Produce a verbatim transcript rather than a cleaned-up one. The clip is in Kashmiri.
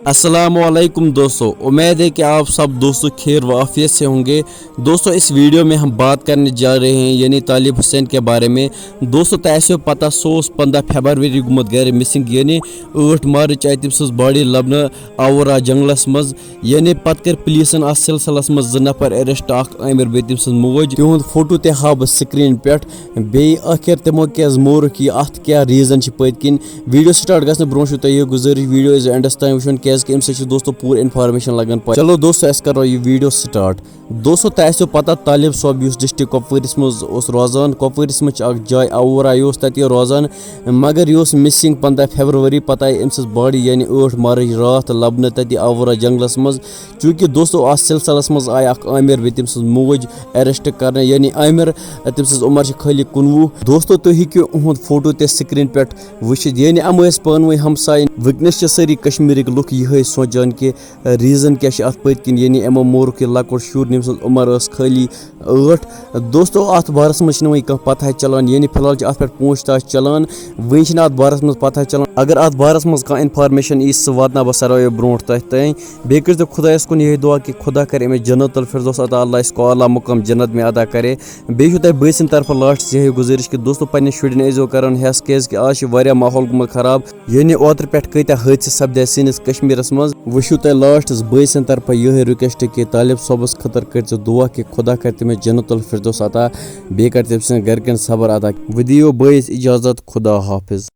السلام علیکم دوستو، امید ہے کہ آپ سب دوستو خیر و عافیت سے ہوں گے۔ دوستو، اس ویڈیو میں ہم بات کرنے جا رہے ہیں یعنی طالب حسین کے بارے میں۔ دوستو، تۄہہِ آسیو پتہ، سُہ اوس پنٛداہ فیبرؤری گوٚمُت گرِ مسنگ، یعنی ٲٹھ مارچ آیہِ تٔمۍ سٕنٛز باڈی لبنہٕ آورا جنگلس منٛز۔ یعنی پتہٕ کٔر پولیسن اتھ سلسلس منٛز زٕ نفر اریسٹ، اکھ عامر بیٚیہِ تٔمۍ سٕنٛز موج۔ تِہُنٛد فوٹو تہِ ہاوٕ بہٕ سکرین پٮ۪ٹھ۔ بیٚیہِ ٲخر تِمو کیٛازِ مورُکھ یہِ، اَتھ کیٛاہ ریٖزن چھِ پٔتۍ کِنۍ۔ ویڈیو سٹارٹ گژھنہٕ برونٛہہ چھُو تۄہہِ یہِ گُزٲرِش، ویڈیو ٲسۍزیو اینڈس تام وٕچھُن، کیٛازِ کہِ اَمہِ سۭتۍ چھِ دوستو پوٗرٕ انفارمیشن لگان پَے۔ چلو دوستو، أسۍ کرو یہِ ویڈیو سٹارٹ۔ دوستو، تۄہہِ آسیو پتہ، طالب صٲب یُس ڈسٹرکٹ کۄپوٲرِس منٛز اوس روزان، کۄپوٲرِس منٛز چھِ اکھ جاے آوورا، یہِ اوس تَتہِ روزان، مگر یہِ اوس مسنگ پنٛداہ فیبرؤری، پتہٕ آیہِ أمۍ سٕنٛز باڈی یعنی ٲٹھ مارچ راتھ لبنہٕ تَتہِ آوورا جنگلس منٛز۔ چوٗنٛکہِ دوستو، اَتھ سلسلس منٛز آیہِ اکھ عامر بیٚیہِ تٔمۍ سٕنٛز موج اریسٹ کرنہٕ، یعنی عامر، تٔمۍ سٕنٛز عمر چھِ خٲلی کُنوُہ۔ دوستو، تُہۍ ہیٚکِو اُہُنٛد فوٹو تہِ سکرین پٮ۪ٹھ وٕچھِتھ، یعنی یِم ٲسۍ پانہٕ ؤنۍ ہمساے۔ وٕنکیٚنس چھِ سٲری کشمیٖرٕکۍ لُکھ یِہوٚے سونٛچان کہِ ریٖزن کیٛاہ چھِ اَتھ پٔتۍ کِنۍ، یعنی یِمو مورُکھ یہِ لۄکُٹ شُر، ییٚمہِ سٕنٛز عمر ٲس خٲلی ٲٹھ۔ دوستو، اَتھ بارس منٛز چھِنہٕ وۄنۍ کانٛہہ پتہٕے چلان، یعنی فی الحال چھِ اَتھ پٮ۪ٹھ پوٗچھ تاچھ چلان، وۄنۍ چھِنہٕ اَتھ بارس منٛز پتہٕے چلان۔ اگر اَتھ بارس منٛز کانٛہہ انفارمیشن یی، سُہ واتناو بہٕ سراویو برونٛٹھ تۄہہِ تام۔ بیٚیہِ کٔرۍزیو خۄدایَس کُن یِہوٚے دُعا کہِ خۄدا کَرِ أمِس جنت الفردوس عطا، اللہ یہِ کو اعلیٰ مقام جنت میں عطا کرے۔ بیٚیہِ چھُو تۄہہِ بٲے سٕنٛدِ طرفہٕ لاسٹَس یِہوٚے گُزٲرِش کہِ دوستو، پنٛنٮ۪ن شُرٮ۪ن ٲسۍزیو کران ہٮ۪س، کیٛازِکہِ آز چھِ واریاہ ماحول گوٚمُت خراب۔ یعنی اوترٕ پٮ۪ٹھ کۭتیٛاہ حٲدثہٕ سپدے سٲنِس کشمیٖرَس منٛز۔ وٕچھِو تۄہہِ لاسٹَس بٲے سٕنٛدِ طرفہٕ یِہوٚے رِکوٮ۪سٹ کہِ طالب صٲبَس خٲطرٕ کٔرۍزیو دُعا کہِ خۄدا کَرِ تٔمِس جنت الفردوس عطا، بیٚیہِ کَرِ تٔمۍ سٕنٛدٮ۪ن گَرِکٮ۪ن صبر عطا۔ وۄنۍ دِیِو بٲیِس اِجازت، خۄدا حافظ۔